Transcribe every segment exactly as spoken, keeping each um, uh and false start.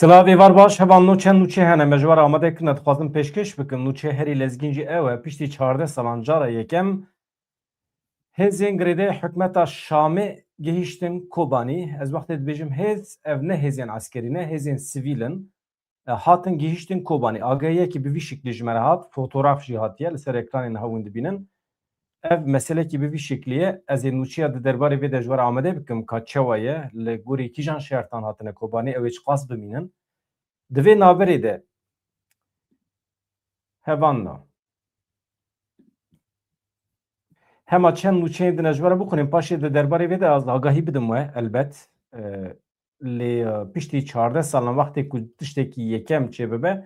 Silav êvar baş, hevalno, çend nûçe hene me ji we re amade kirine, dixwazim pêşkêş bikim. Nûçe herî lezgîn jî ew e, piştî çardeh salan cara yekem hêzên girêdayî hikûmeta Şamê gihîştin Kobanî. Ez wextê dibêjim hêz, ev ne hêzên eskerî ne, hêzên sivîl in. E, hatin gihîştin Kobanî. Agahiyekî bi vî şiklî ji me re hat, fotograf jî hatiye, li ser ekranê niha hûn dibînin. Ev meselekî bi vî şiklî ye. Ez ê nûçeya di derbarê vê de ji we re amade bikim ka çawa ye, li gorî kîjan şertan hatine Kobanî, ew ê çiqas bimînin. Di vê navberê de hevanna. Hema çend nûçeyên din ez ji we re bixwînim, paşê di derbarê vê de ez agahî bidim we, elbet. E, lê, e, piştî çardeh salan wextê ku tiştekî yekem çêbibe,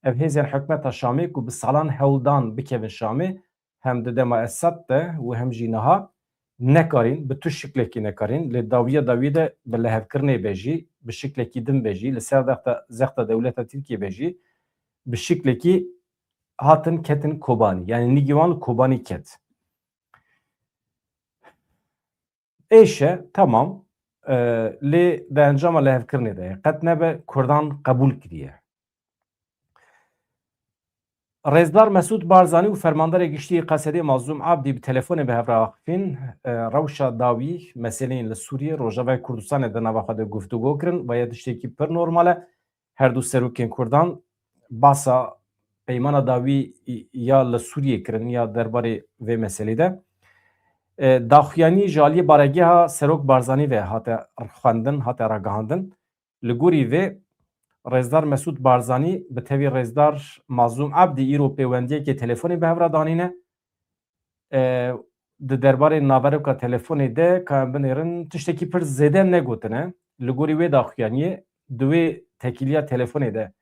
ev hêzên hikûmeta Şamê ku bi salan hewldan bikevin Şamê, hem di dema Esad de û hem jî niha nekarîn, bi tu şiklekî nekarîn, li dawiya dawiyê de bi lihevkirinê be jî, bi şiklekî din be jî, li ser zexta, zexta dewleta Tirkiyê be jî, bi şiklekî hatin ketin Kobanî. Yani nîgî wan li Kobanî ket. Êş e, temam. E, lê di encama lihevkirinê de ye. Qet nebe Kurdan qebûl kiriye. Rêzdar Mesûd Barzanî û Fermandarê Giştî yê Qesedê Mazlûm Abdî bi telefonê bi hev re axifîn, e, rewşa dawî meseleyên li Sûriyê, Rojavayê Kurdistanê di nava xwe de guftûgo kirin. Vaya tiştekî pir normal e. Her du serokên Kurdan basa peymana dawî ya li Sûriyê kirin ya derbarê vê meselê de. E, daxuyanî ji aliyê baregeha Serok Barzanî ve hate xwendin, hate ragihandin. Li gorî vê, Rêzdar Mesûd Barzanî bi tevî Rêzdar Mazlûm Abdî îro pêwendiyekê telefonê bi hev re danîne. E, di derbarê naveroka telefonê de ka em binêrin, tiştekî pir zêde negotine. Li gorî wê daxuyaniyê, di wê tekîliya telefonê de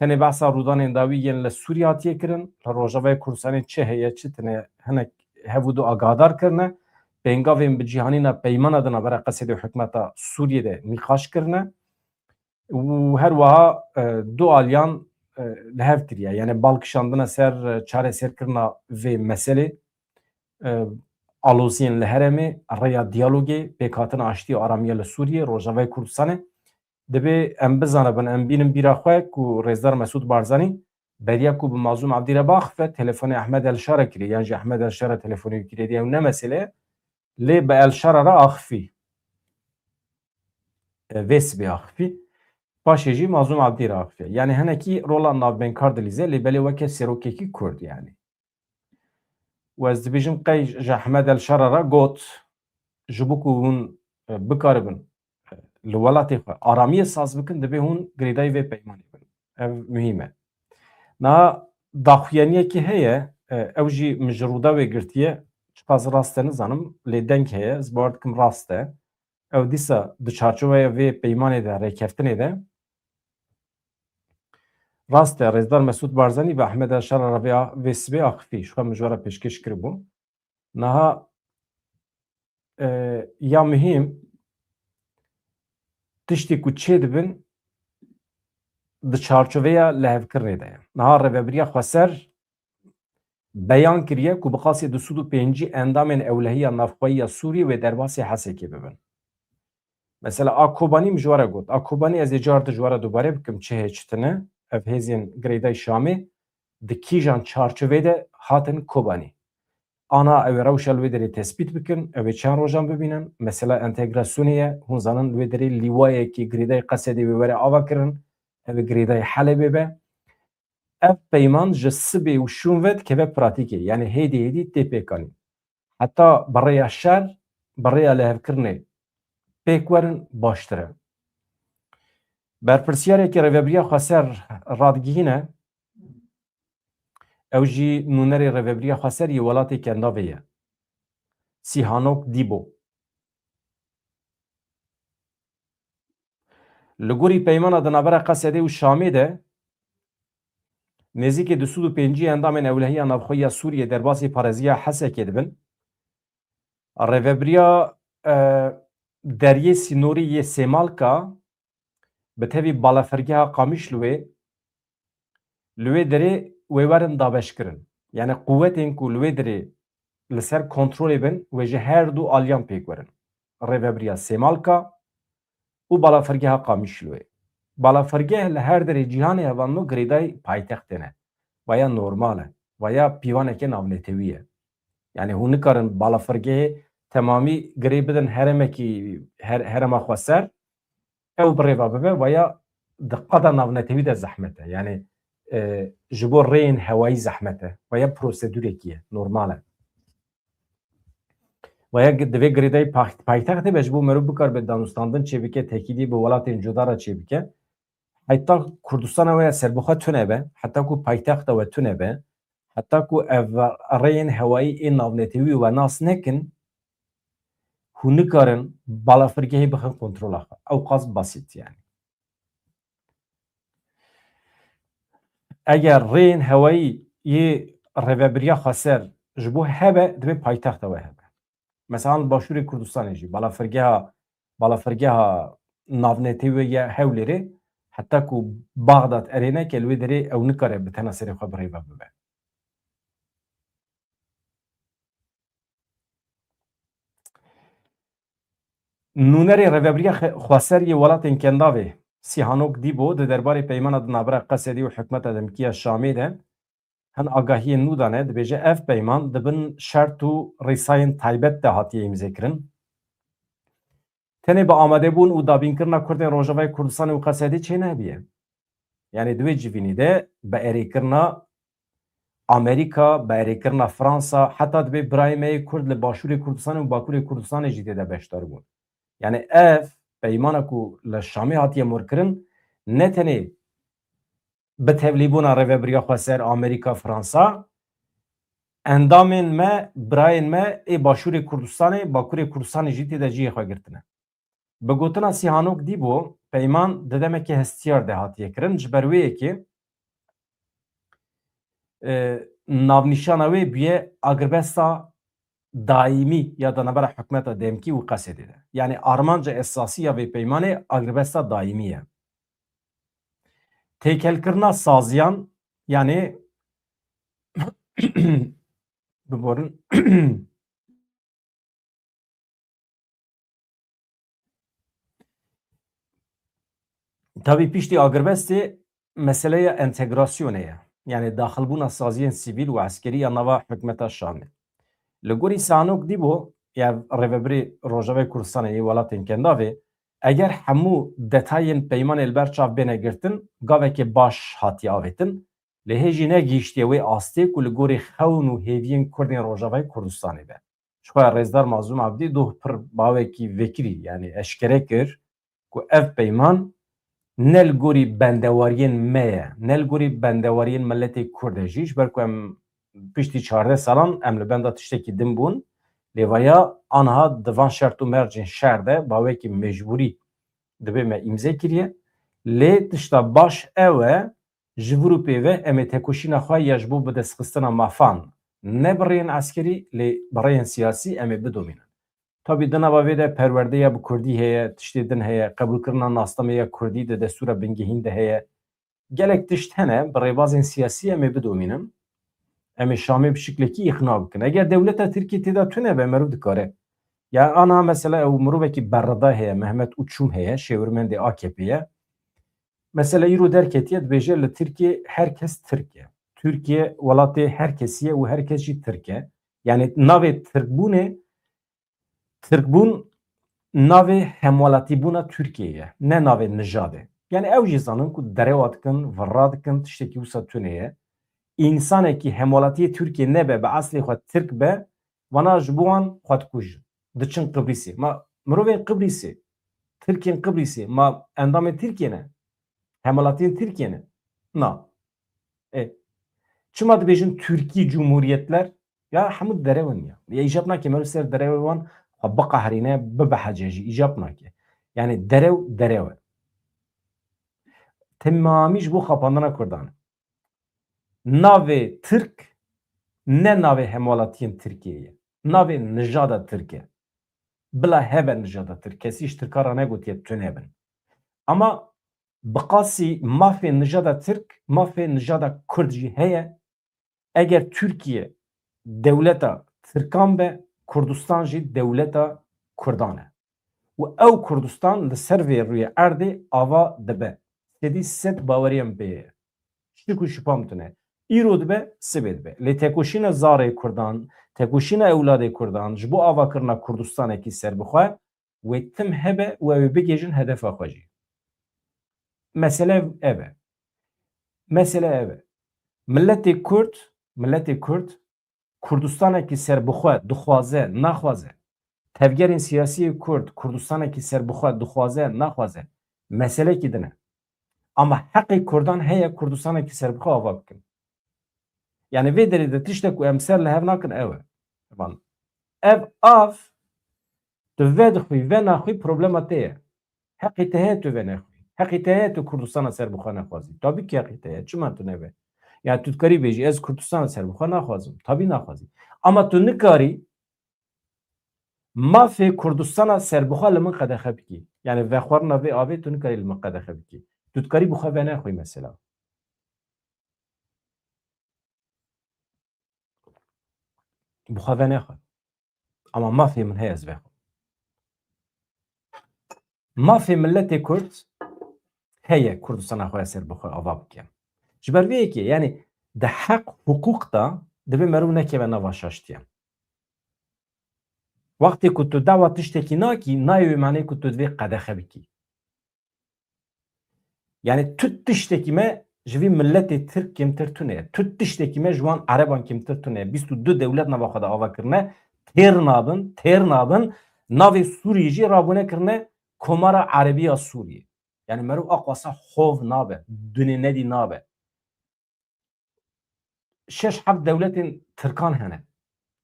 tenê behsa rûdanên dawî yên li Sûriyê hatiye kirin, li Rojavayê Kurdistanê çi heye, çi tine, hinek hev û du agahdar kirine, pêngavên bi cîhanîna peymana di navbera Qesedê û hikûmeta Sûriyê de nîqaş kirine. Û her wiha, e, du aliyan, e, li hev kiriye. Yani bal kişandine ser, e, çareserkirina vê meselê, e, aloziyên li herêmê, rêya diyalogê, pêkhatina aştî û aramiya li Sûriyê, Rojavayê Kurdistanê. Divê em bizanibin, em bînin bîra xwe ku Rêzdar Mesûd Barzanî beriya ku bi Mazlûm Abdî re biaxife, telefonê Ehmed El Şara kiriye, yan jî Ehmed El Şara telefonê wî kiriye, diye ew ne mesele ye. Lê bi El Şara re axifî. E, vê sibê axifî. Paşê jî Mazlûm Abdî re axifî. Yani hinekî rola navbenkar dilîze, lê belê weke serokekî Kurd yani. Û ez dibêjim qey ji Ehmed El Şara re got, ji bo ku hûn, e, bikaribin, e, li welatê xwe aramiyê saz bikin, divê hûn girêdayî vê peymanê bin. Ev muhîm e. Niha daxuyaniyekî heye, e, ew jî min ji Rûdawê girtiye, çiqas rast e nizanim, lê deng heye, ez bawer dikim rast e. Ew dîsa di çarçoveya vê peymanê de, rêkeftinê de, rast e, Rêzdar Mesûd Barzanî bi Ehmed El Şara re vê a-, vê sibê axifî, ji xwe min ji we re pêşkêş kiribû. Niha, e, ya muhîm, tiştê ku çêdibin, di çarçoveya lihevkirinê de ye. Niha Rêvebiriya Xweser beyan kiriye ku bi qasî du sed û pêncî endamên Ewlehiya Navxweyî ya Sûriyê wê derbasî Hesekê bibin. Mesela a Kobanî min ji we re got. A Kobanî ez ê car di ji we re dubare bikim çi heye çi tune. Ev hêzên girêdayî Şamê di kîjan çarçovê de hatin Kobanî. Ana ew ê rewşa li wê derê tespît bikin, ew ê çend rojan bibînin. Mesela entegrasyonê ye, hûn zanin li wê derê lîwayekî girêdayî Qesedê wê were ava kirin, ew ê girêdayî Helebê be. Ev peyman ji sibê û şûn ve dikeve pratîkê, yani hêdî hêdî tê pêkanîn. Heta bi rêya şer, bi rêya lihevkirinê pêk werin baştir e. Berpirsiyareke Rêvebiriya Xweser radigihîne, ew jî nûnerê Rêvebiriya Xweser yê welatê Kendavê ye. Sîhanok Dîbo. Li gorî peymana di navbera Qesedê û Şamê de nêzîkî du sed û pêncî endamên Ewlehiya Navxweyî ya Sûriyê derbasî pareziya Hesekê dibin. Rêvebiriya, e, deriyê sînorî yê Sêmalka bi tevî balafirgeha Qamişloyê li wê derê wê werin dabeşkirin. Yani quwetên ku li wê derê li ser kontrolê bin, wê ji her du aliyan pêk werin. Rêvebiriya Sêmalka û balafirgeha Qamişloyê. Balafirgeh li her derê cîhanê hevano girêdayî paytextê ne. Vaya normal e. Vaya pîvaneke navnetewî ye. Yani hûn nikarin balafirgehê temamî girê bidin heremekî, her-, herema xweser, ew birêva bibe, vaya di qada navnetewî de zehmet e. Yani, e, ji bo rêyên hewayî zehmet e. Vaya prosedûrekî ye, normal e. Vaya gi-, divê girêdayî pax-, paytextê be ji bo merov bikaribe danûstandin çêbike, tekîlî bi welatên cuda re çêbike. Heta Kurdistana we ya serbixwe tune be, heta ku paytexta we tune be, heta ku ev rêyên hewayî ê navnetewî we nas nekin, hûn nikarin balafirgehê bixin kontrola xwe. Ew qas basît yani. Eger rêyên hewayî yê rêvebiriya xweser ji bo hebe, divê paytexta we hebe. Mesela li Başûrê Kurdistanê jî balafirgeha, balafirgeha navnetewî ya Hewlêrê, heta ku Baxdad erê neke, li wê derê ew nikare bi tena serê xwe bi rêve bibe. Nûnerê Rêvebiriya Xe-, Xweser yê Welatên Kendavê Sîhanok Dîbo di derbarê peymana di navbera Qesedî û hikûmeta demkî ya Şamê de hin agahiyên nû dane, dibêje, ev peyman di bin şert û rîsayên taybet de hatiye îmzekirin. Tenê bi amadebûn û dabînkirina Kurdên Rojavayê Kurdistanê û Qesedî çênebiye. Yani di wê civînî de bi erêkirina Amerîka, bi erêkirina Fransa, heta dibê birayê me yê Kurd li Başûrê Kurdistanê û Bakurê Kurdistanê jî tê de beşdar bûn. Yani ev peymana ku li Şamê hatiye morkirin, ne tenê bi tevlîbûna Rêvebiriya Xweser, Amerîka, Fransa, endamên me, birayên me ê Başûrê Kurdistanê, Bakurê Kurdistanê jî tê de cihê xwe girtine. Bi gotina Sîhanok Dîbo, peyman di demeke hestiyar de hatiye kirin. Ji ber wê yekê, e, navnîşana wê bûye agirbesta daîmî ya di navbera hikûmeta demkî û Qesedê de. Yani armanca esasî ya vê peymanê agirbesta daîmî ye. Têkelkirina saziyan, yani biborin. Tabî piştî agirbestê meseleya entegrasyonê ye. Yani daxilbûna saziyên sivîl û eskerî ya nava hikûmeta Şamê. Li gorî Sîhanok Dîbo, ya Rêvebirê Rojavayê Kurdistanê yê Welatên Kendavê, eger hemû detayên peymanê li ber çav bêne girtin, gaveke baş hatiye avêtin, lê hê jî negihîştiye wê astê ku li gorî xewn û hêviyên Kurdên Rojavayê Kurdistanê be. Ji xwe ya rêzdar Mazlûm Ebdî doh pir bawekî vekirî, yani eşkere kir ku ev peyman ne li gorî bendewariyên me ye, ne li gorî bendewariyên miletê Kurd e jî, ji ber ku em piştî çardeh salan em li benda tiştekî din bûn, lê vaya aniha di van şert û mercên şer de bawekî mecbûrî dibê me îmze kiriye. Lê tişta baş ew e, ji vir û pê ve em ê tekoşîna xwe ya ji bo bidestxistina mafan, ne bi rêyên eskerî, lê bi rêyên siyasî em ê bidomînin. Tabî di nava vê de perwerdeya bi kurdî heye, tiştê din heye, qebûlkirina nasnameyê ya kurdî di destûra bingehîn de heye. Gelek tişt hene, bi rêbazên siyasî em ê bidomînin. Em ê Şamê bi şiklekî îqna bikin. Eger dewleta Tirkiyê tê de tune be, meriv dikare. Ya ana mesela ew mirovekî berrida heye, Mehmet Uçum heye, şêwirmendê A K P ye. Mesela îro derketiye, dibêje li Tirkiyê her kes Tirk e. Tirkiye welatê her kesî ye û her kes jî Tirk e. Yani navê Tirkbûnê, Tirkbûn navê hemwelatîbûna Tirkiyeyê ye, ne navê nijadê. Yani ew jî zanin ku derewa dikin, virra dikin, tiştekî wisa tune ye. Însanekî hemwelatiyê Tirkiyê nebe, bi eslê xwe Tirk be, vana ji bo wan xwe dikujin. Diçin Qibrîsê. Ma mirovên Qibrîsê, Tirkên Qibrîsê, ma endamên Tirkiyê ne? Hemwelatiyên Tirkiyê ne? Na. E, çima dibêjin Türkiye Cumhuriyetler? Ya hemû derew in ya. Ya îcab nake meriv ser derewê wan xwe biqehrîne, bibehece jî. Îcab nake. Yani derew, derew e. Temamî ji bo xapandina Kurdan e. Navê Tirk ne navê hemwelatiyên Tirkiyê ye. Navê nijada Tirk e. Bila hebe nijada Tirk. Kesî ji Tirka re negotiye tune bin. Ama bi qasî mafê nijada Tirk, mafê nijada Kurd jî heye. Eger Tirkiye dewleta Tirkan be, Kurdistan jî dewleta Kurdan e. Û ew Kurdistan li ser vê rûyê erdê ava dibe. sedî sed baweriya min pê ye. Şik û şipa min tune. Îro dibe, sibê dibe. Lê tekoşîna zarê Kurdan, tekoşîna ewladê Kurdan ji bo avakirina Kurdistanekî serbixwe, wê tim hebe û ew ê bigihîjin hedefa xwe jî. Mesele ev e. Mesele ev e. Miletê Kurd, miletê Kurd Kurdistanekî serbixwe dixwaze, naxwaze. Tevgerên siyasî yê Kurd Kurdistanekî serbixwe dixwaze, naxwaze. Meselekî din e. Ama heqê Kurdan heye Kurdistanekî serbixwe ava bikin. Yani vê derê de tiştek ku em ser li hev nakin ew e. Van. Ev av tu vedixwî, venaxwî problema te ye. Heqê te heye tu venexwî. Heqê te heye tu Kurdistana serbixwe nexwazî. Tabî ki heqê te heye. Çima tu neve? Yani tu dikarî bêjî ez Kurdistana serbixwe naxwazim. Tabî naxwazî. Ama tu nikarî mafê Kurdistana serbixwe li min qedexe bikî. Yani vexwarina vê avê tu nikarî li min qedexe bikî. Tu dikarî bi xwe venexwî mesela. Bi xwe venexwe. Ama mafê min heye ez vexwim. Mafê miletê Kurd heye Kurdistana xwe ya serbixwe ava bike. Ji ber vê yekê, yani di heq hiqûq de divê meriv nekeve nava şaştiyan. Wextê ku tu dawa tiştekî nakî, nayê wê manê ku tu divê qedexe bikî. Yani tu tiştekî me ji vî miletê Tirk kêmtir tune ye. Tu tiştekî me ji wan Ereban kêmtir tune ye. Bîst û du dewlet nava xwe de ava kirine. Têr nabin, têr nabin. Navê Sûriyê jî rabûne kirine Komara Erebiya Sûriyê. Yani meriv aqwasa hov nabe, dunê nedî nabe. Şeş heft dewletên Tirkan hene.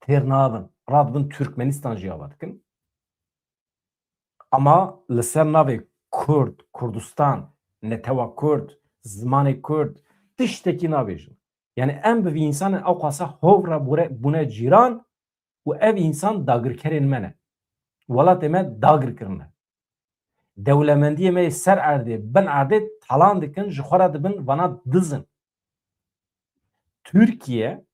Têr nabin. Radibin Türkmenistan jî ava dikin. Ama li ser navê Kurd, Kurdistan, netewa Kurd, zimanê Kurd, tiştekî nabêjin. Yani em bi vî însanên ewqasa hov re bûre-, bûne cîran û ev însan dagirkerên me ne. Welatê me dagir kirine. Dewlemendiyê me yê ser erdê, bin erdê talan dikin, ji xwe re dibin vana dizin. Tirkiye,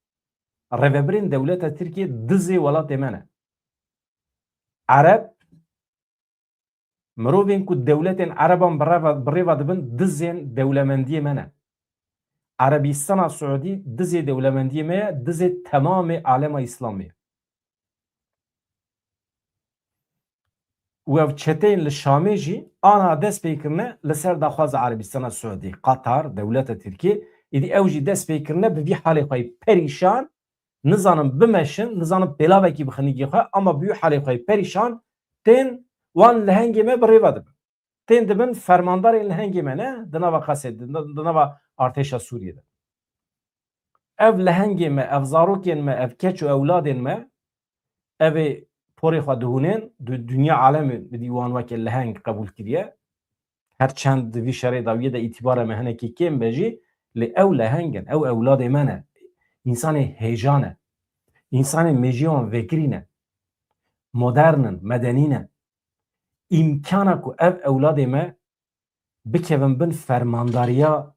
rêvebirên dewleta Tirkiye dizê welatê me ne. Ereb, mirovên ku dewletên Ereban bi reva, bi rêva dibin, dizên dewlemendiyê me ne. Erebîstana Siûdî dizê dewlemendiyê me ye, dizê temamê alema Îslamê ye. Û ev çeteyên li Şamê jî ana dest pê kirine li ser daxwaza Erebîstana Siûdî, Qatar, dewleta Tirkiyê, êdî ew jî dest pê kirine bi vî halê xwe yî perîşan, nizanin bimeşin, nizanin pêlavekî bixin nîgê xwe, ama bi wî halê xwe yî perîşan tên wan lehengê me bi rêva dibin. Tên dibin fermandarên lehengê me ne, di nava qesê, di, di nava artêşa Sûriyê de. Ev lehengê me, ev zarokên me, ev keç û ewladên me, ev ê porê xwe dihûnên, du-, dinya alemê bi dî wan weke leheng qebûl kiriye. Her çend di vî şerê dawiyê de îtîbara me hinekî kêm be jî, lê ew leheng in, ew ewladê me ne. Însanê hêja ne. Însanê mêjiyê wan vekirî ne. Modern in, medenî ne. Îmkana ku ev ewladê me bikevin bin fermandariya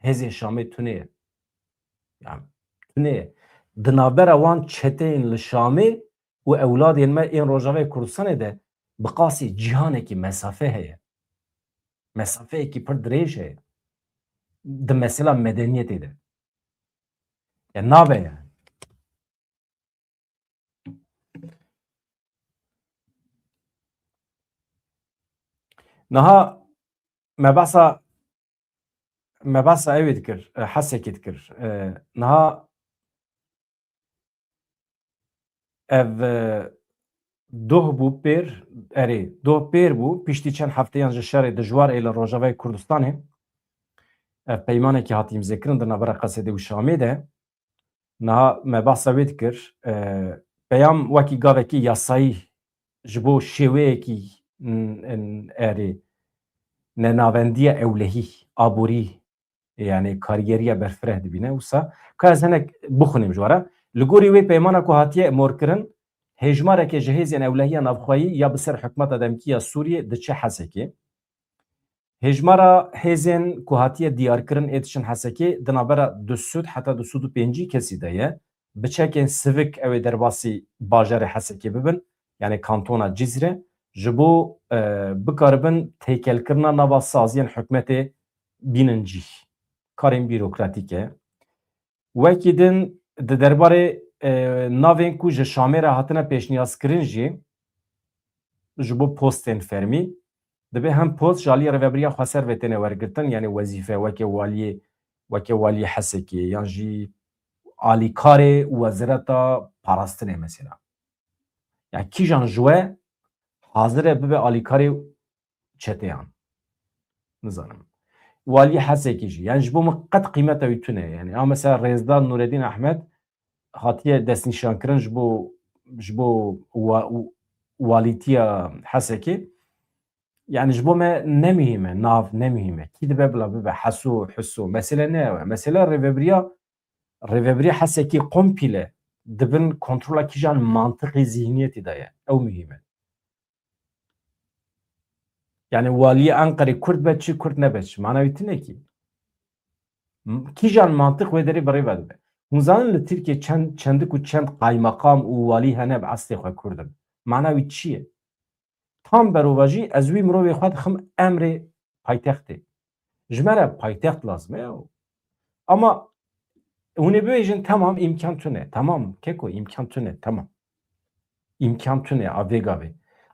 hêzên Şamê tune ye. Yani, tune ye. Di navbera wan çeteyên li Şamê û ewladên me ên Rojavayê Kurdistanê de bi qasî cîhanekî mesafe heye. Mesafeyekî pir dirêj heye. Di mesela medeniyetê de. Ya nabe yani. Niha me behsa, me behsa ewê dikir, e, Hesekê dikir. E, niha ev, e, doh bû pêr, erê, doh pêr bû, piştî çend hefteyan ji şerê dijwar ê li Rojavayê Kurdistanê. Ev peymanekî hatî îmzekirin di navbera Qesedê û Şamê de. Niha me behsa wê dikir, e, peyam wekî gavekî yasayî ji bo şêweyekî n-, n-, erê nenavendiya ewlehî, aborî, yani karîgeriya berfireh dibîne. Wisa ka ez hinek bixwînim ji we re. Li gorî wê peymana ku hatiye morkirin, hêjmareke ji hêzên ewlehiya navxweyî ya bi ser hikûmeta demkî ya Sûriyê diçe Hesekê. Hêjmara hêzên ku hatiye diyarkirin ê diçin Hesekê di navbera du sed heta du sed û pêncî kesî de ye. Bi çekên sivik ew ê derbasî bajarê Hesekê bibin, yani kantona Cizre, ji bo, e, bikaribin têkelkirina nava saziyên hikûmetê bînin cîh. Karên bîrokratîk e. Wekî din di derbarê, e, navên ku ji Şamê re hatine pêşniyazkirin jî ji bo postên fermî dibe hem post ji aliyê Rêvebiriya Xweser ve têne wergirtin, yanî wezîfe weke waliyê, weke waliyê Hesekê yan jî alîkarê wezareta parastinê mesela. Yani kîjan ji we hazir e bibe alîkarê çeteyan. Nizanim. Walî Hesekî jî. Yani ji bo min qet qîmeta wî tune. Yani a mesela Rêzdar Nureddin Ahmed hatiye destnîşankirin ji bo, ji bo wa-, walîtiya Hesekê. Yani ji bo me ne muhîm e, nav ne muhîm e. Kî dibe bila bibe, Heso, Huso. Mesele ne ew e. Mesele rêvebiriya, rêvebiriya Hesekî komple di bin kontrola kîjan mantiqê zihniyetî de ye. Ew muhîm e. Yani waliyê Enqerê Kurd be çi, Kurd nebe çi. Mana wî tune kî. M-, kîjan mantiq wê derê bi rê ve dibe. Hûn zanin li Tirkiye çend, çendik û çend qaymeqam û walî hene bi eslê xwe Kurd in. Mana wî çi ye? Tam berovajî ez wî mirovê xwe dixim emrê paytextê. Ji me re paytext lazim e ya. Ama hûn ê bibêjin, temam, îmkan tune. Temam, keko, îmkan tune, temam. Îmkan tune, a vê gavê.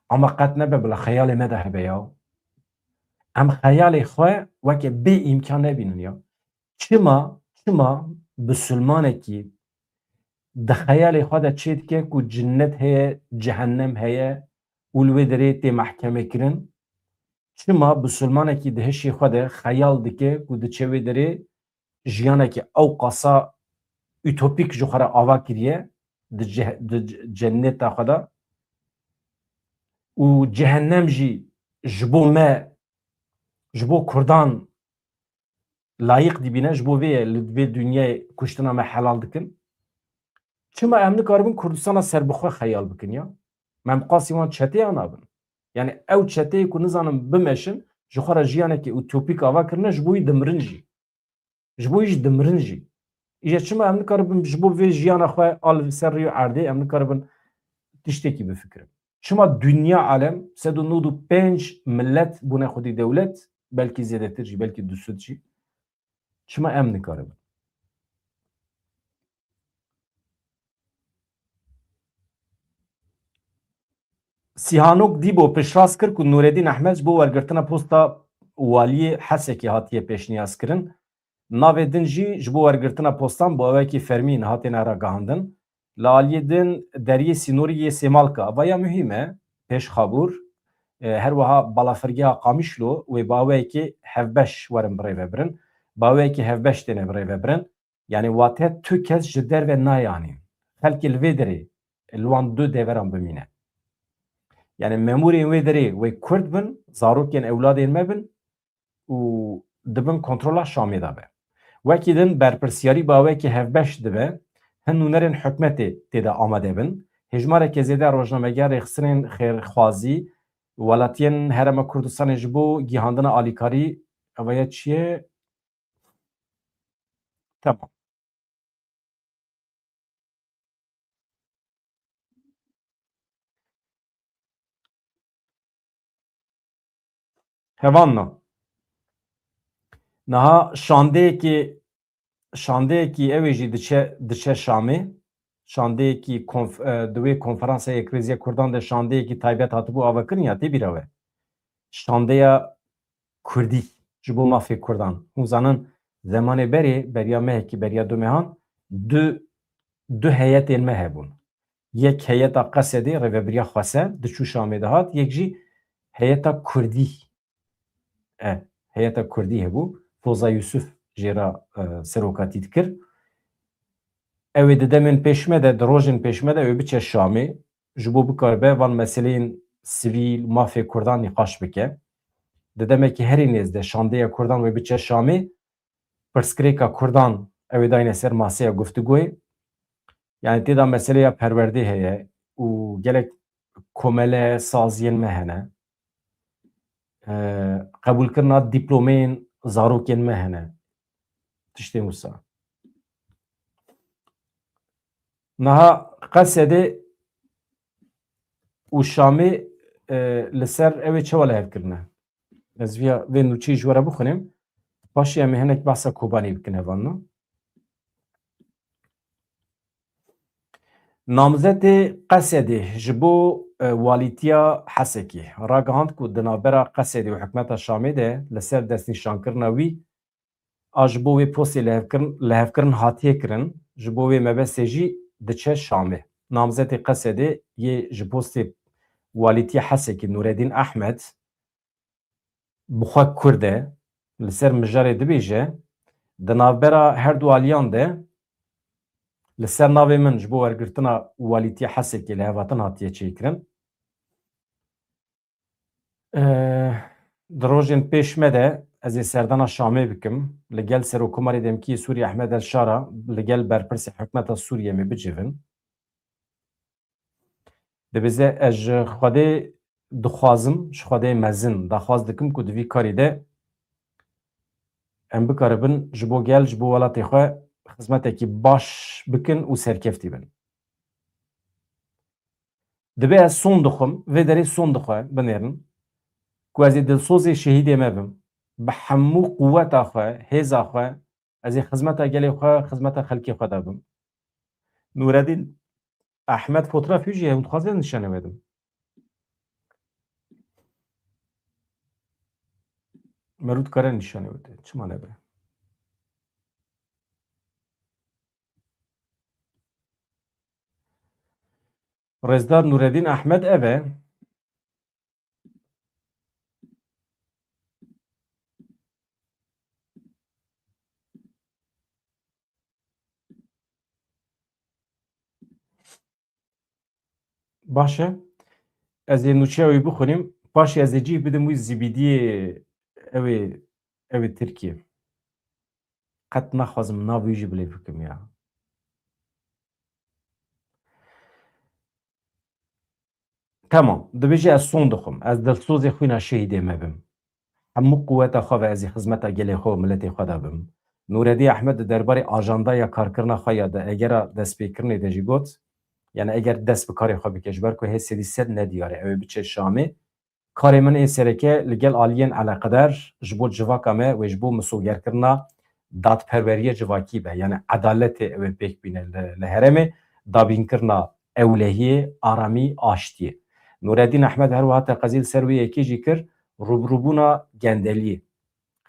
Ama qet nebe bila xeyalê me de hebe ya. Em xeyalê xwe weke bê îmkan nebînin ya. Çima, çima bisilmanekî di xeyalê xwe de çê dike ku cinnet heye, cehennem heye û li wê derê tê mehkemekirin? Çima bisilmanekî di hişê xwe de xeyal dike ku diçe wê derê jiyanekî ew qasa utopîk ji xwe re ava kiriye di ceh-, di ce-, cenneta xwe de û cehennem jî ji bo me, ji bo Kurdan layiq dibîne, ji bo vê ye li vê dinyayê kuştina me helal dikin. Çima em nikaribin Kurdistana serbixwe xeyal bikin ya? Me em qasî wan çeteya nabin. Yani ew çeteyê ku nizanin bimeşin, ji xwe re jiyanekî utopîk ava kirine, ji bo wî dimirin jî. Ji bo wî jî dimirin jî. Îje çima em nikaribin ji bo vê jiyana xwe a li ser rêya erdê em nikaribin tiştekî bifikirin? Çima dinya alem sed û nod û pênc millet bûne xwedî dewlet, belkî zêdetir jî, belkî du sed jî. Çima em nikaribin? Sîhanok Dîbo piştrast kir ku Nûreddîn Ehmed ji bo wergirtina posta waliyê Hesekê hatiye pêşniyazkirin. Navê din jî ji bo wergirtina postan bi awayekî fermî niha têne ragihandin. Li aliyê din deriyê sînorî yê Sêmalka, ava ya muhîm e, pêş Xabûr, e, her wiha balafirgeha Qamişlo wê bi awayekî hevbeş werin birêvebirin. Bi awayekî hevbeş têne birêvebirin. Yani wate tu kes ji derve nayanîn. Xelkê li vê derê li wan du deveran bimîne. Yani memûrên wê derê wê Kurd bin, zarokên ewladên me bin û di bin kontrola Şamê de be. Wekî din berpirsiyarî bi awayekî hevbeş dibe, hin nûnerên hikûmetê tê de amade bin. Hêjmareke zêde rojnameger, rêxistinên xêrxwazî, welatiyên Herêma Kurdistanê ji bo gihandina alîkarî, ev ya çi ye? Tamam. Hevanna. Niha şandeyekî, şandeyekî ew ê jî diçe, diçe Şamê. Şandeyekî konf-, e, di wê konferansa Yekrêziya Kurdan de şandeyekî taybet hatibû avakirin ya tê bîra we. Şandeya Kurdî ji bo mafê Kurdan. Hûn zanin zemanê berê, beriya mehekî, beriya du mehan, du, du heyetên me hebûn. Yek heyeta Qesedê, rêvebiriya Xweser, diçû Şamê dihat, yek jî heyeta Kurdî. E, heyeta Kurdî hebû. Foza Yusuf jê re, e, serokatî dikir. Ew ê di demên pêş me de, di rojên pêş me de ew ê biçe Şamê, ji bo bikaribe van meseleyên sivîl, mafê Kurdan nîqaş bike. Di demekî herî nêz de şandeya Kurdan wê biçe Şamê, pirsgirêka Kurdan ew ê dayne ser maseya guftûgoyê. Yani tê de meseleya perwerdê heye û gelek komele saziyên me hene. E, qebûlkirina dîplomeyên zarokên me hene. Tiştên wisa. Niha Qesedê û Şamê, e, li ser ew ê çawa li hev kirine? Ez viya vê nûçeyê ji we re bixwînim. Paşê em ê hinek behsa Kobanê bikin hevalno. Namzetê Qesedê ji bo, e, walîtiya Hesekê ragihand ku di navbera Qesedê û hikûmeta Şamê de li ser destnîşankirina wî a ji bo wê postê lihevkirin, lihevkirin hatiye kirin, ji bo wê mebestê jî diçe Şamê. Namzetê Qesedê yê ji postê walîtiya Hesekê Nûredîn Ehmed bi xwe Kurd e, li ser mijarê dibêje, di navbera her du aliyan de li ser navê min ji bo wergirtina walîtiya Hesekê lihevhatin hatiye çêkirin. Eh, di rojên pêş me de ez ê serdana Şamê bikim. Li gel Serokkomarê demkî yê Sûriyê Ehmed El Şara, li gel berpirsê hikûmeta Sûriyê em ê bicivin. Dibêje ez ji Xwedê dixwazim, ji Xwedê mezin daxwaz dikim ku di vî karî de em bikaribin ji bo gel, ji bo welatê xwe xizmetekî baş bikin û serkeftî bin. Dibe ez son dixwim, vê derê son dixwe binêrin ku ez ê dilsozê şehîdê me bim. Bi hemû quweta xwe, hêza xwe, ez ê xizmeta gelê xwe, xizmeta xelkê xwe de bim. Nûredîn Ehmed fotoğrafê jî heye, hûn dixwazin nîşanê we dim. Merû dikare nîşanê we de. Çima nebe? Rêzdar Nûredîn Ehmed ev e. Baş e. Ez ê nûçeya wî bixwînim. Paşê ez ê cih bidim wî zibîdiyê ew ê, ew ê Tirkiyê. Qet naxwazim nav wî jî bilêv bikim ya. Temam. Dibêje ez son dixwim. Ez dilsozê xwîna şehîdê me bim. Hemû quweta xwe ve ez ê xizmeta gelê xwe û miletê xwe de bim. Nûredî Ehmed di derbarê ajandaya karkirina xwe ya di egera destpêkirinê de jî got, yani eger dest bi karê xwe bike, ji ber ku hê sedî sed nediyar e, ew ê biçe Şamê. Karê min ê sereke li gel aliyên eleqedar ji bo civaka me wê ji bo misogerkirina dadperweriyê civakî be, yani edaletê ew ê pêk bîne li, li herêmê, dabînkirina ewlehiyê, aramî, aştiyê. Nûredîn Ehmed her wiha teqezî li ser wê yekê jî kir, rûbirûbûna gendeliyê,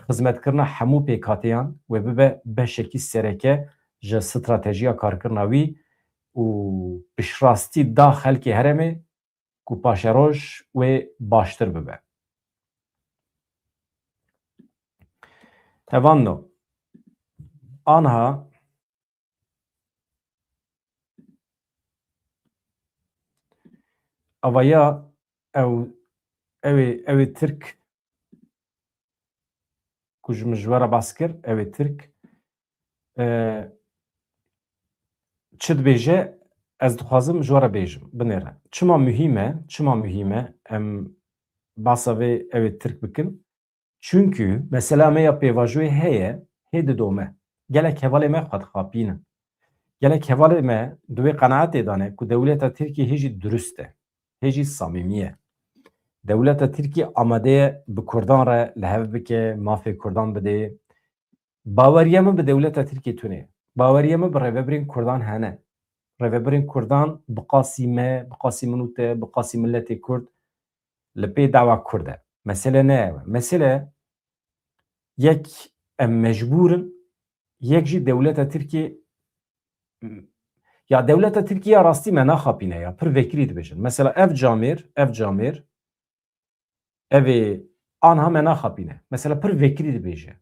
xizmetkirina hemû pêkhateyan wê bibe beşekî sereke ji stratejiya karkirina wî û piştrastî da xelkê herêmê ku paşeroj wê baştir bibe. Hevalno, anha avaya ew, ew ê, ew ê Tirk ku ji min ji we re bas kir, ew ê Tirk, e, çi dibêje, ez dixwazim ji we re bêjim, binêre. Çima muhîm e, çima muhîm e em basa vê ew ê Tirk bikin? Çunkî mesela me ya pêvajoyê heye, hê didome. Gelek hevalê me xwe dixapînin. Gelek hevalê me di wê qenaetê de ne ku dewleta Tirkiyê hê jî durust e, hê jî samîmî ye. Dewleta Tirkiyê amade ye bi Kurdan re li hev bike, mafê Kurdan bidê. Baweriya min bi dewleta Tirkiyê tune ye. Baweriya min bi rêvebirên Kurdan hene. Rêvebirên Kurdan bi qasî me, bi qasî min û te, bi qasî miletê Kurd li pê dawa Kurd e. Mesele ne ew e. Mesele yek em mecbûr in, yek jî dewleta Tirkiyê, ya dewleta Tirkiyê ya rastî me naxapîne ya, pir vekirî dibêjin. Mesela ev camêr, ev camêr, ev ê anha me naxapîne. Mesela pir vekirî dibêje.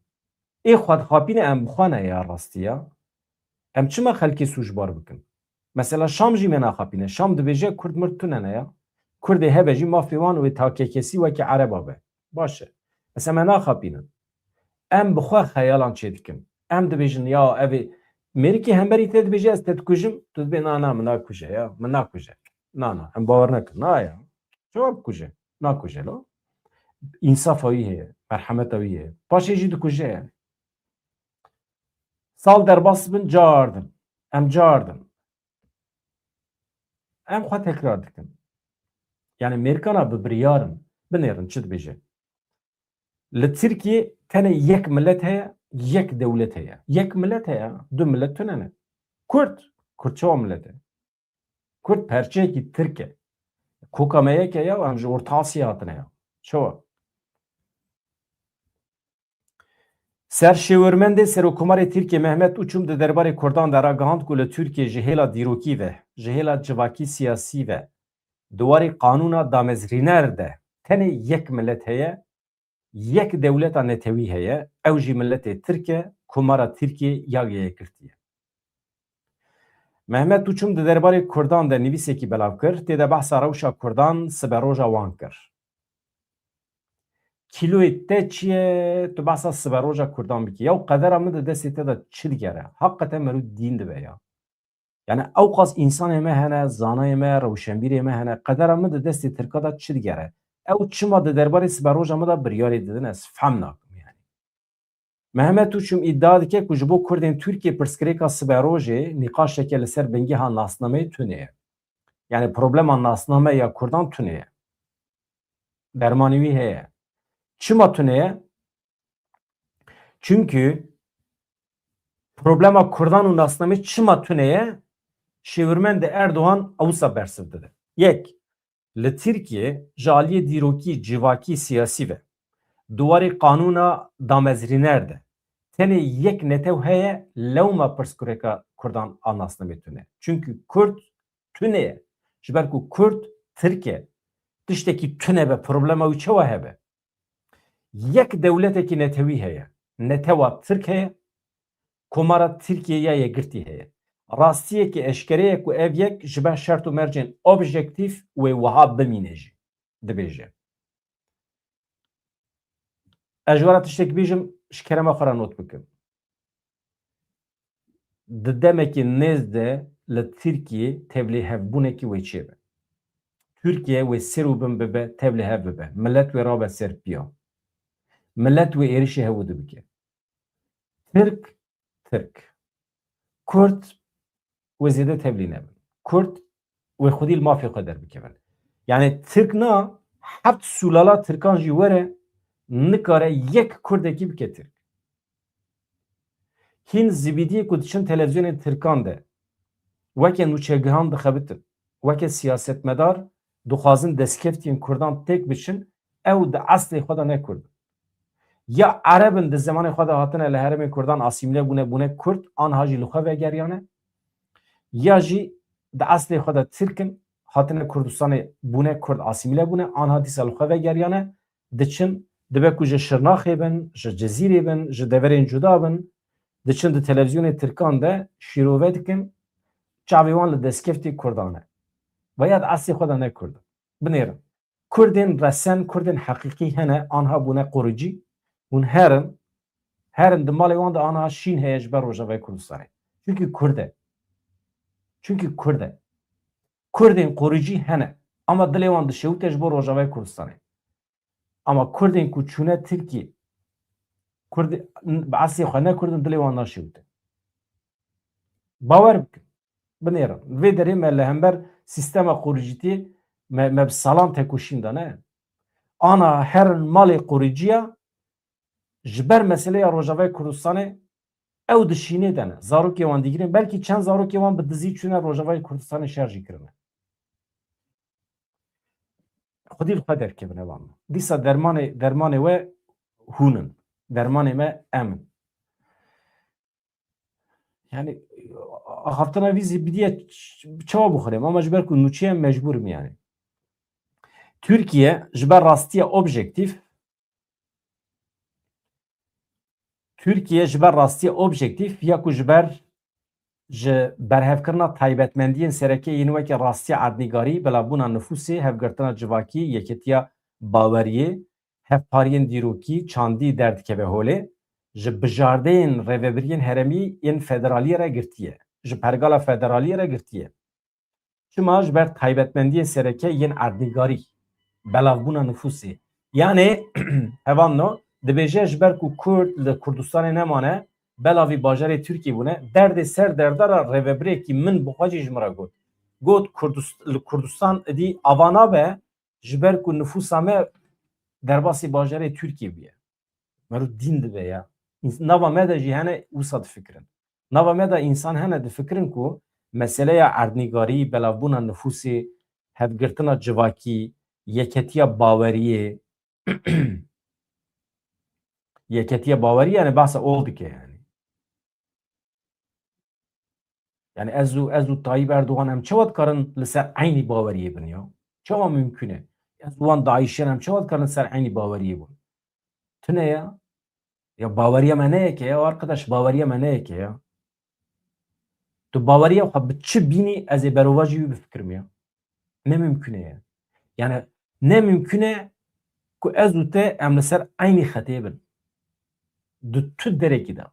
Ê xwe dixapîne em bi xwe ne ya rastî ya. Em çima xelkê sûcbar bikin? Mesela Şam jî me naxapîne. Şam dibêje Kurd mird tune ne ya. Kurdê hebe jî mafê wan wê takekesî weke Ereba be. Baş e. Mesela me naxapînin. Em bi xwe xeyalan çêdikin. Em dibêjin ya ev ê mêrikê hemberî te dibêje ez te dikujim. Tu dibê na na min nakuje ya. Min nakuje. Na na. Em bawer nekin. Na ya. Çawa bikuje? Nakuje lo. Însafa wî heye. Merhemeta wî heye. Paşê jî dikuje yani. Sal derbas bin cardin. Em cardin. Em xwe tekrar dikin. Yani Mêrikana bi biryar in. Binêrin çi dibêje. Li Tirkiyê tenê yek milet heye, Yek dewlet heye. Yek millet heye. Du millet tune ne. Kurd. Kurd çawa millet e? Kurd perçeyekî Tirk e. Koka me yek e ya, em ji Orta Asya hatine ya. Çawa? Serşêwirmendê Serokkomarê Tirkiyê Mehmet Uçum di derbarê Kurdan de ragihand ku li Tirkiyê ji hêla dîrokî ve, ji hêla civakî siyasî ve, di warê qanûna damezrîner de tenê yek milet heye, yek dewleta netewî heye, ew jî miletê Tirk e, Komara Tirkiyê ya Yekgirtî ye. Mehmet Uçum di derbarê Kurdan de nivîsekî belav kir, tê de behsa rewşa Kurdan siberoja wan kir. Kîloyê te çi ye, tu behsa siberoja Kurdan bikî? Ya qedera min di destê te de çi digere? Heqeten merû dîn dibe ya. Yani ewqas însanê me hene, zanayê me, rewşenbîrê me hene, qedera min di destê Tirka de çi digere? Ew çima di derbarê siberoja min de biryarê didin, ez fehm nakim yani. Mehmet Uçum îdia dike ku ji bo Kurdên Tirkiyê pirsgirêka siberojê nîqaşeke li ser bingeha nasnameyê tune ye. Yani problema nasname ya Kurdan tune ye. Dermanê wî heye. Çima tune ye? Çünkü problema Kurdan û nasnamê çima tune ye? Şêwirmendê Erdogan ewisa bersiv dide. Yek, li Tirkiyê ji aliyê dîrokî, civakî, siyasî ve, di warê qanûna damezrîner de tenê yek netew heye, lewma pirsgirêka Kurdan a nasnamê tune. Çünkü Kurd tune ye. Ji ber ku Kurd Tirk e. Tiştekî tune be, problema wî çawa hebe? Yek dewletekî netewî heye. Netewa Tirk heye, Komara Tirkiyê ya Yekgirtî heye. Rastiyekî eşkere ye ku ev yek ji ber şert û mercên objektîf wê wiha bimîne jî, dibêje. Ez ji we re tiştek bêjim, ji kerema xwe re not bikin. Di demekî nêz de li Tirkiyê tevlihevbûnekî wê çêbe. Tirkiye wê ser û bin bibe, tevlihev bibe. Milet wê rabe ser piya. Milet wê êrişê hevûdî bike. Tirk, Tirk. Kurd wê zêde tevlî nebin. Kurd wê xwedî li mafê xwe derbikevin. Yani Tirk na, heft sûlala Tirkan jî were, nikare yek Kurdekî bike Tirk. Hîn zibîdiyê ku diçin televîzyonên Tirkan de weke nûçegihan dixebitin, weke siyasetmedar dixwazin destkeftiyên Kurdan têk biçin, ew di eslê xwe de ne Kurd in. Ya Ereb in di zemanê xwe de hatine li herêmên Kurdan asîmîle bûne, bûne Kurd, anha jî li xwe vegeriyane, ya jî di eslê xwe de Tirk in, hatine Kurdistanê bûne Kurd, asîmîle bûne, anha dîsa li xwe vegeriyane, diçin, dibe ku ji Şirnaxê bin, ji Cizîrê bin, ji deverên cuda bin, diçin di televîzyonê Tirkan de şîrove dikin, çavê wan li destkeftê Kurdan e. Ve ya di eslê xwe de ne Kurd in. Binêrin. Kurdên resen, Kurdên heqîqî hene, anha bûne qoricî, hûn herin, herin di malê wan de anha şîn heye ji ber Rojavayê Kurdistanê. Çunkî Kurd e. Çunkî Kurd e. Kurdên qoricî hene, ama dilê wan dişewite ji bo Rojavayê Kurdistanê. Ama Kurdên ku çûne Tirkiyê, Kurd bi eslê xwe ne Kurd in, dilê wan naşewite. Bawer bikin. Binêrin. Vê derê me li hember sîstema qoricîtiyê me, me bi salan tekoşîn da, ne? Ana herin malê qoriciya ji ber meseleya Rojavayê Kurdistanê ew di şînê de ne. Zarokê wan digirên, belkî çend zarokê wan bi dizî çûne Rojavayê Kurdistanê şer jî kirine. Xwedî li xwe derkevin evan. Dîsa dermanê, dermanê we hûn in. Dermanê me em in. Yani, axaftina vî zî bidiye ç-, çawa bixwirem, ama ji ber ku nûçe ye mecbûr im yani. Tirkiye ji ber rastiya objektîf, Tirkiye ji ber rastiya objektîf ya ku ji ber ji berhevkirina taybetmendiyên sereke yên weke rastiya erdnîgarî, belavbûna nifûsê, hevgirtina civakî, yekîtiya baweriyê, hevpariyên dîrokî, çandî derdikeve holê, ji bijardeyên rêvebiriyên herêmî yên federaliyê re girtiye, ji pergala federaliyê re girtiye. Çima? Ji ber taybetmendiyên sereke yên erdnîgarî, belavbûna nifûsê. Yanê, hevan no, dibêje ji ber ku Kurd li Kurdistanê nemane, belavî bajarê Tirkiyê bûne, derdê ser derdara rêvebirêkî min bi xwe jî ji min re got. Got, Kurdist-, li Kurdistan idî ava nabe, ji ber ku nifûsa me derbasî bajarê Tirkiyê bûye. Mero dîn dibe ya. Nava me de jî hene wisa difikirin. Nava me de însan hene difikirin ku meseleya erdnîgarî, belavbûna nifûsê, hevgirtina civakî, yeketiya baweriyê, yeketiya baweriyê, yani behsa ol dike yani. Yani ez û, ez û Tayyip Erdogan em çawa dikarin li ser eynî baweriyê bin ya? Çawa mimkun e? Ez û wan DAIŞ'ên em çawa dikarin li ser eynî baweriyê bin? Tune ya. Ya baweriya me ne yek e ya arkadaş, baweriya me ne yek e ya. Tu baweriya xwe bi çi bînî ez ê berovajî wî bifikirim ya. Ne mimkun e ya. Yani ne mimkun e ku ez û te em li ser eynî xetê bin. Di tu derekî de.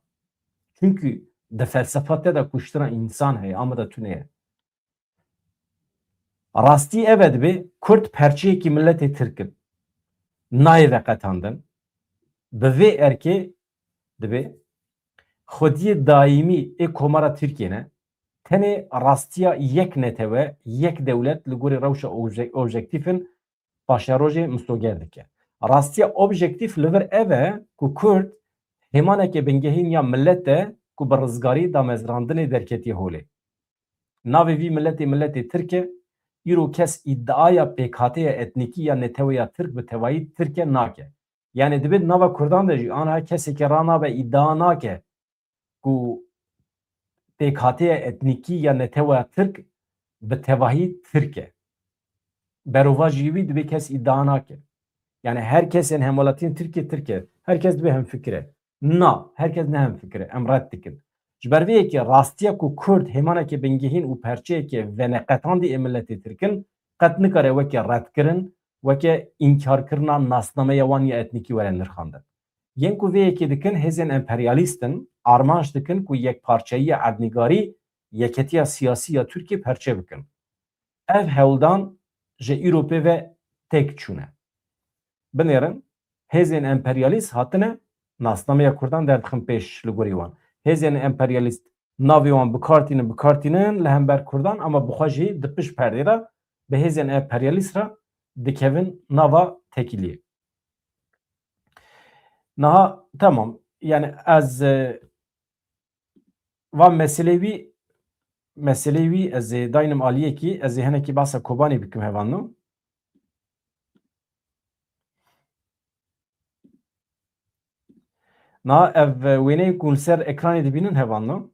Çünkü di felsefa te de kuştina însan heye, ama da tune ye. Rastî ev e, dibe Kurd perçeyekî miletê Tirk in. Nayê veqetandin. Bi vê erkê dibe xwediyê daîmî ê Komara Tirkiyê ne. Tenê rastiya yek netewe, yek dewlet li gorî rewşa obje-, objektîf in paşerojê misoger dike. Rastiya objektîf li vir ev e ku Kurd hêmaneke bingehîn ya milet e ku bi rizgarî damezrandinê derketiye holê. Navê vî miletê miletê Tirk e. Îro kes îdiaya pêkhateya etnîkî ya neteweya Tirk bi tevahî Tirk e nake. Yani dibe di nava Kurdan de jî aniha kesekî ranabe îdia nake ku pêkhateya etnîkî ya neteweya Tirk bi tevahî Tirk e. Berovajî wî dibe kes îdia nake. Yani her kesên hemwelatiyên Tirkiyê Tirk e. Her kes dibe hemfikir e. Na, her kes ne hemfikir e. Em red dikin. Ji ber vê yekê rastiya ku Kurd hêmaneke bingehîn û perçeyeke veneqetandî ê miletê Tirk in, qet nikare weke redkirin, weke înkarkirina nasnameya wan ya etnîkî were nirxandin. Yên ku vê yekê dikin, hêzên emperyalîst in, armanc dikin ku yekparçeyiya erdnîgarî yeketiya siyasî ya Tirkiyê perçe bikin. Ev hewldan ji îro pê ve têk çûne. Binêrin, hêzên emperyalîst hatine nasnameya Kurdan derdixin pêş li gorî wan. Hêzên emperyalîst navê wan bi kar tînin, bi kar tînin li hember Kurdan, ama bi xwe jî di pişt perdê de bi hêzên emperyalîst re dikevin nava tekîliyê. Niha, temam, yani ez, e, va meselê wî, meselê wî ez ê daynim aliyekî, ez ê hinekî behsa Kobanê bikim hevalno. Na ev, e, wêneyên ku li ser ekranê dibînin hevalno.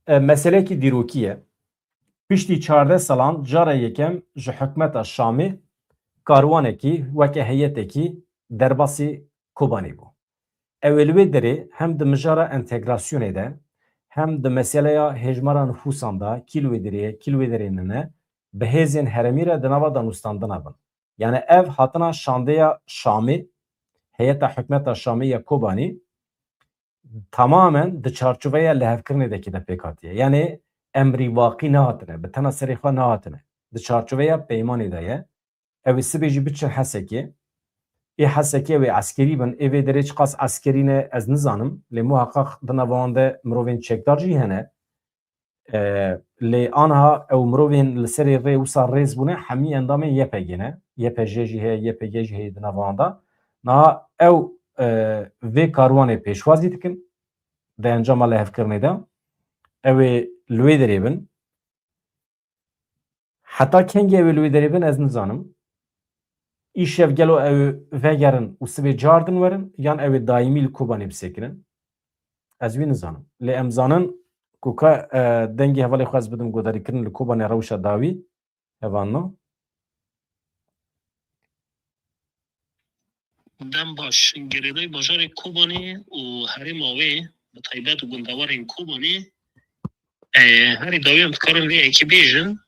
E, meselekî dîrokî ye. Piştî çardeh salan cara yekem ji hikûmeta Şamê karwanekî weke heyetekî derbasî Kobanê bû. Ew ê li wê derê hem di mijara entegrasyonê de, hem di meseleya hêjmara nifûsan de, kî li wê derê ye, kî li wê derê nine, bi hêzên herêmî re di nava danûstandina bin. Yani ev hatina şandeya Şamê, heyeta hikûmeta Şamê ya Kobanî, tamamen di çarçoveya lihevkirinê de kê de pêk hatiye. Yani emrî waqî nehatine, bi tena serê xwe nehatine. Di çarçoveya peymanê de ye. Ew ê sibê jî biçin Hesekê. Ê Hesekê ew ê eskerî bin, ê vê derê çiqas eskerî ne ez nizanim. Lê muheqeq di nava wan de mirovên çekdar jî hene. E, lê aniha ew mirovên li serê rê wisa rêz bûne, hemî endamên Y P G ne. Y P J jî heye, Y P G jî heye di nava wan de. Niha ew, e, vê karwanê pêşwazî dikin di encama lihevkirinê de. Ew ê li wê derê bin. Heta kengê ew ê li wê derê bin ez nizanim. Îşev gelo ew vegerin û sibê cardin werin, yan ew ê daîmî li Kobanê bisekinin? Ez wî nizanim. Lê em zanin ku ka, e, dengê hevalê xwe ez bidim guhdarîkirin li Kobanê rewşa dawî hevalno. Dem baş. Girêdayî bajarê Kobanê û herêma wê, bi taybet gundewarên Kobanê, e, herî dawî em dikarin vê yekê bêjin.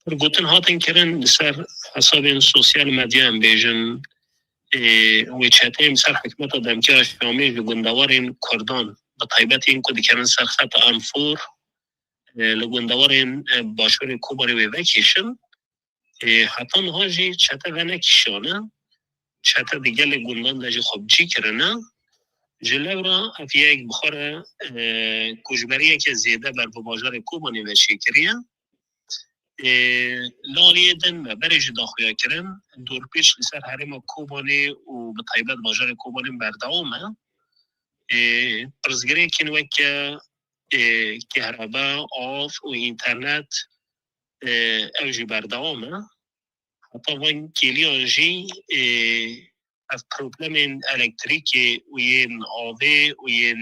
Pir gotin hatin kirin li ser hesabên sosyal medya em bêjin, e, wê çeteyên li ser hikûmeta demkî ya Şamê ji gundewarên Kurdan, bi taybet yên ku dikerin ser xeta M four, e, li gundewarên, e, başûrê Kobanê wê vekêşin. E, heta niha jî çete venekişiyane. Çete di gelê gundan de jî xwe bi cî kirine. Ji lewra ev yek bi xwe re, e, koçberiyeke zêde ber bi bajarê Kobanê ve çêkiriye. Ê, li aliyê din me berê jî daxuya kirin, dorpêç li ser herêma Kobanê û bi taybet bajarê Kobanê berdewam e. Ê, pirsgirêkên weke, ê, kehrebe, av û înternet, ê, ew jî berdewam e. Heta van kêliyan jî, ê, ev problemên elektrîkê û yên avê û yên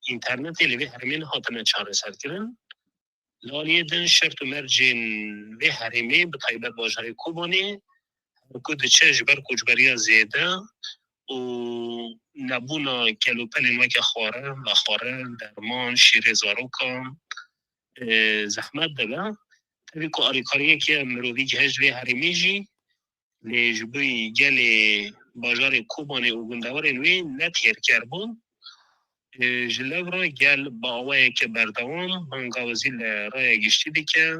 înternetê li vê herêmê nehatine çareserkirin. Li aliyê din şert û mercên vê herêmê, bi taybet bajarê Kobanê, her ku diçe ji ber koçberiya zêde û nebûna kelûpelên weke xwarin, vexwarin, derman, şîrê zarokan, e, zehmet dibe. Tevî ku alîkariyeke mirovî gihişt vê herêmê jî, lê ji bo gelê bajarê Kobanê û gundewarên wê ne têrker bûn. E, ji lewra gel bi awayeke berdewam bangawazî li raya giştî dike,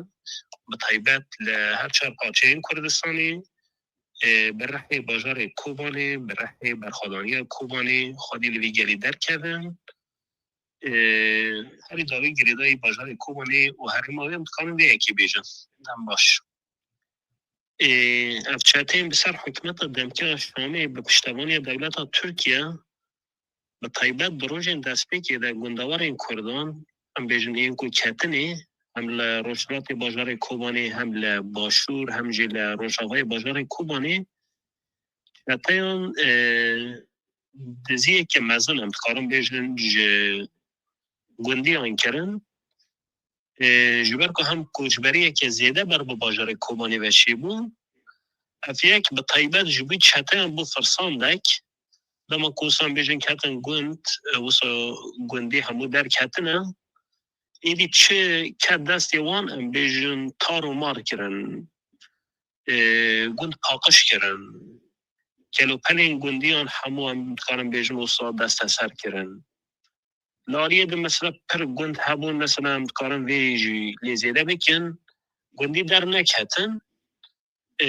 bi taybet li her çar parçeyên Kurdistanê, e, bi rihê bajarê Kobanê, bi rihê berxwedaniya Kobanê xwedî li vî gelî derkevin. E, herî dawî girêdayî bajarê Kobanê û herêma wê em dikarin vê yekê bêjin. Dem baş. Ê, ev çeteyên bi ser hikûmeta demkî ya Şamê bi piştevaniya dewleta Tirkiye, bi taybet di rojên destpêkê de gundewarên Kurdan, em bêjin yên ku ketinê, hem li rojhilatê bajarê Kobanê, hem li başûr, hem jî li rojavayê bajarê Kobanê, çeteyan, ê, diziyeke mezin, em dikarin bêjin, ji gundiyan kirin. Ê, ji ber ku hem koçberiyeke zêde ber bi bajarê Kobanê ve çêbû, ev yek bi taybet ji bo çeteyan bû firsandek. Dema ku wisa em bêjin ketin gund, e, wisa gundî hemû derketine. Êdî çi ket destê wan, em bêjin tar û mar kirin. Ê, gund paqij kirin. Kelopelên gundiyan hemû, em dikarin bêjin, wisa desteser kirin. Li aliyê din mesela pir gund hebûn, mesela em dikarin vê jî lê zêde bikin. Gundî derneketin. Ê,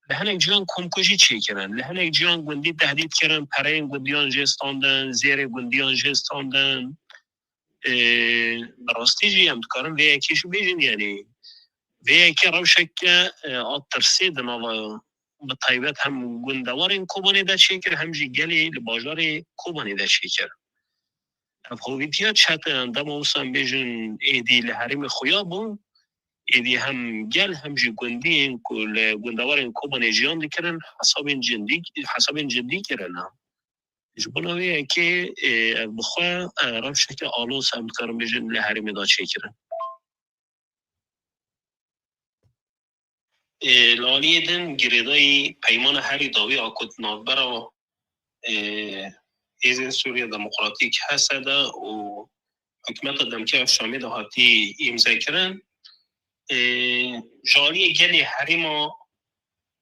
li hinek ciyan komkujî çêkirin. Li hinek ciyan gundî tehdît kirin, pereyên gundiyan jê standin, zêrê gundiyan jê standin. Ê, bi rastî jî em dikarin vê yekê jî bêjin, yanî vê yekê rewşeke, e, a tirsê di nava, bi taybet hem gundewarên Kobanê de çêkir, hem jî gelê li bajarê Kobanê de çêkir. Ev hovîtiya çeteyan dema wisa em bêjin êdî li herêmê xuya bû, êdî hem gel hem jî gundiyên ku li gundewarên Kobanê jiyan dikirin, hesabên cindî, hesabên cindî kirine. Ji bona wê yekê, ê, ev bi xwe, e, rewşeke aloz em dikarin bêjin li herêmê de çêkirin. Ê, li aliyê din girêdayî peymana herî dawî a ku di navbera, ê, Hêzên Sûriya Demokratîk, H S D, û hikûmeta demkî ya Şamê de hatî îmzekirin. Ê, ji aliyê gelê herêma,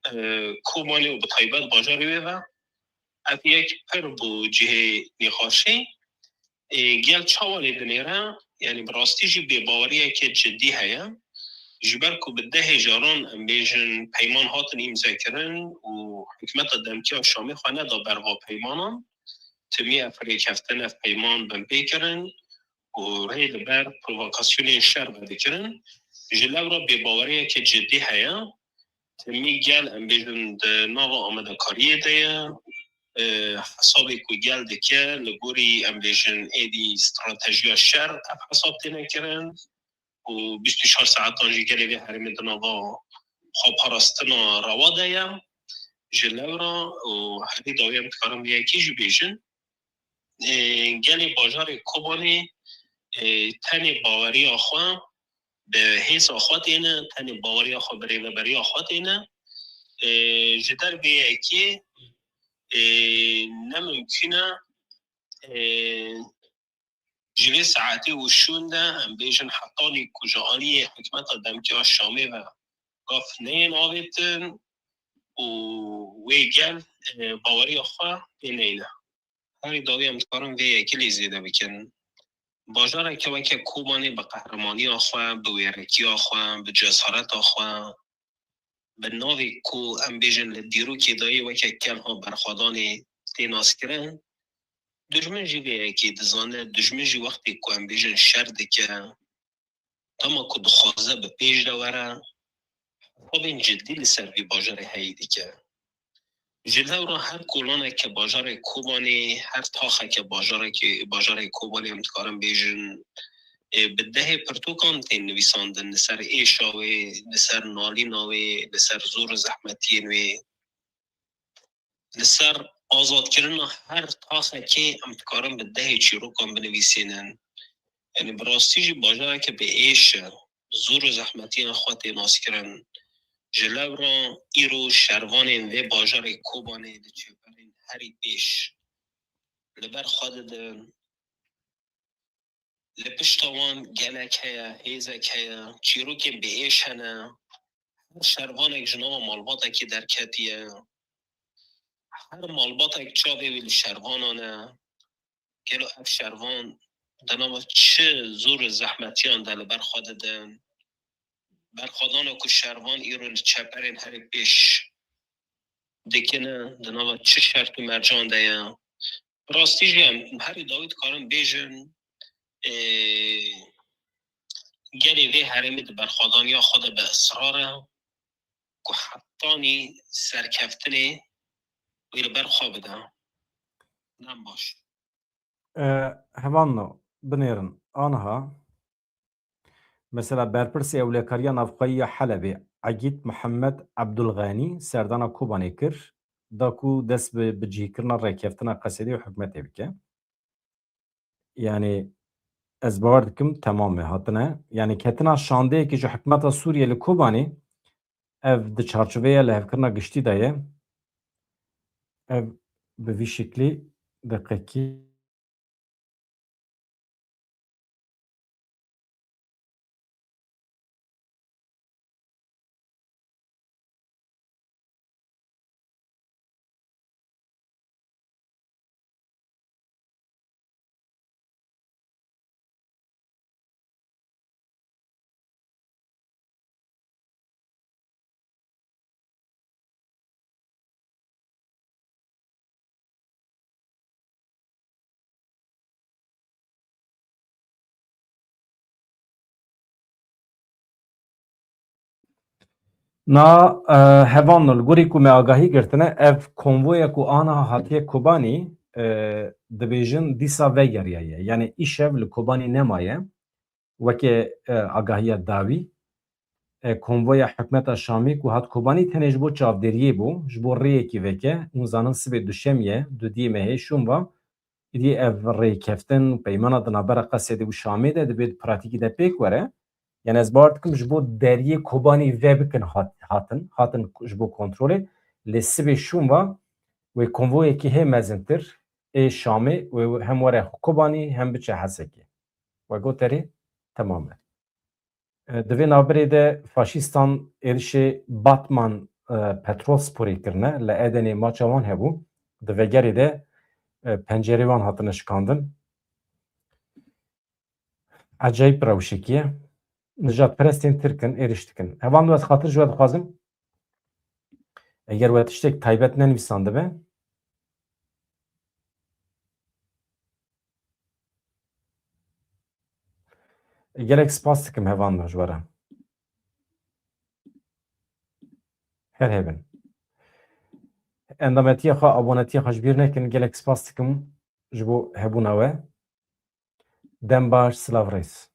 e, Kobanê û bi taybet bajarê wê ve, ev yek pir bû cihê nîqaşê. Ê, gel çawa lê dinêre? Yanî bi rastî jî bêbaweriyeke cidî heye. Ji ber ku bi dehê caran, em bêjin, peyman hatin îmzekirin û hikûmeta demkî ya Şamê xwe neda ber va peymanan. Timî ev rêkeftin, ev peyman binpê kirin û rê li ber provokasyonên şer vedikirin. Ji lewra bêbaweriyeke cidî heye. Timî gel, em bêjin, di nava amadekariyê de ye. E, hesabê ku gel dike, li gorî, em bêjin, êdî stratejiya şer, ev hesab têne kirin û bîst û çar saetan jî gelê vê herêmê di nava xweparastina rewa de ye. Ji lewra û herî dawî em dikarin vê yekê jî bêjin, e, gelê bajarê Kobanê, e, tenê baweriya xwe bi hêza xwe têne, tenê baweriya xwe bi rêveberiya xwe têne. E, ji der vê yekê, e, ne mimkûn e, e, ji vê saetê û şûn de, em bêjin, hetanî ku ji aliyê hikûmeta demkî ya Şamê ve gav neyên avêtin û wê gel, e, baweriya xwe pê neyne. Herî dawî em dikarin vê yekê lê zêde bikin. Bajareke weke Kobanê bi qehremaniya xwe, bi wêrekiya xwe, bi cesareta xwe, bi navê ku em bêjin li dîrokê de yê weke kelha berxwedanê tê naskirin, dijmin jî vê yekê dizane, dijmin jî wextê ku em bêjin şer dike, dema ku dixwaze bi pêş de were, hesabên cidî li ser vî bajarê heyî dike. Ji lewra her kolaneke bajarê Kobanê, her taxeke bajarekê, bajarê Kobanê em dikarin bêjin, ê, bi dehê pirtûkan tên nivîsandin li ser êşa wê, li ser nalîna wê, li ser zor û zehmetiyên wê. Li ser azadkirina her taxekê em dikarin bi dehê çîrokan binivîsînin. Yanî bi rastî jî bajareke bi êş e. Zor û zehmetiyan xwe tê naskirin. Ji lewra îro şervanên vê bajarê Kobanê di çêperên herî pêş li ber xwe didin. Li pişta wan gelek heye, hêzek heye, çîrokên bi êş hene. Her şervanek ji nava malbatekî derketiye. Her malbatek çavê wî li şervanan e. Gelo ev şervan di nava çi zor û zehmetiyan de li ber xwe didin? Berxwedana ku şervan îro li çeperên herî pêş dikine, di nava çi şert û mercan de ye? Bi rastî jî em herî dawî dikarin bêjin, ê, gelê vê herêmê di berxwedaniya xwe de bi israr e ku hetanî serkeftinê wê li ber xwe bide. Dem baş. E, Hevalno, binêrin. Aniha, mesela, berpirsê Ewlekariya Navxweyî ya Helebê, Egîd Mihemed Ebdulxenî, serdana Kobanê kir, da ku dest bi bicihkirina rêkeftina Qesedê û hikûmetê bike. Yanî, ez bawer dikim, temam e, hatine. Yanî, ketina şandeyekê ji hikûmeta Sûriyê li Kobanê, ev di çarçoveya lihevkirina giştî de ye. Ev bi vî şeklî deqekî. Na, e, Hevalno, li gorî ku me agahî girtine, ev konvoya ku aniha hatiye Kobanî, e, dibêjin dîsa vegeriyaye. Yanî îşev li Kobanî nemaye. Weke, e, agahiya dawî, e, konvoya hikûmeta Şamê ku hat Kobanî tenê ji bo çavdêriyê bû, ji bo rêyekî veke, hûn zanin sibê duşemê ye, dudiyê mehê şûn va, êdî ev rêkeftin û peymana di navbera Qesedê û Şamê de divê di pratîkî de pêk were. Yanî ez bawer dikim ji bo deriyê Kobanî vebikin hat-, hatin, hatin ji bo kontrolê. Lê sibê şûn va wê konvoyekî hê mezintir ê Şamê wê hem were Kobanî hem biçe Hesekê. We got erê, temam e. E, di vê navberê de faşîstan êrişê Batman, e, petrol sporê kirine, li Edenê maça wan hebû. Di vegerê de, e, pencerê wan hatine şikandin. Ecayîb rewşekî ye. Nijadperestên Tirk in, êrîş dikin. Hevalno, ez xatir ji we dixwazim. Eger we tiştek taybet nenivîsandibe, gelek spas dikim, Hevalno, ji we re. Her hebin. Endametiya xwe, abonetiya xwe ji bîr nekin, gelek spas dikim ji bo hebûna we. Dem baş, silav rêz.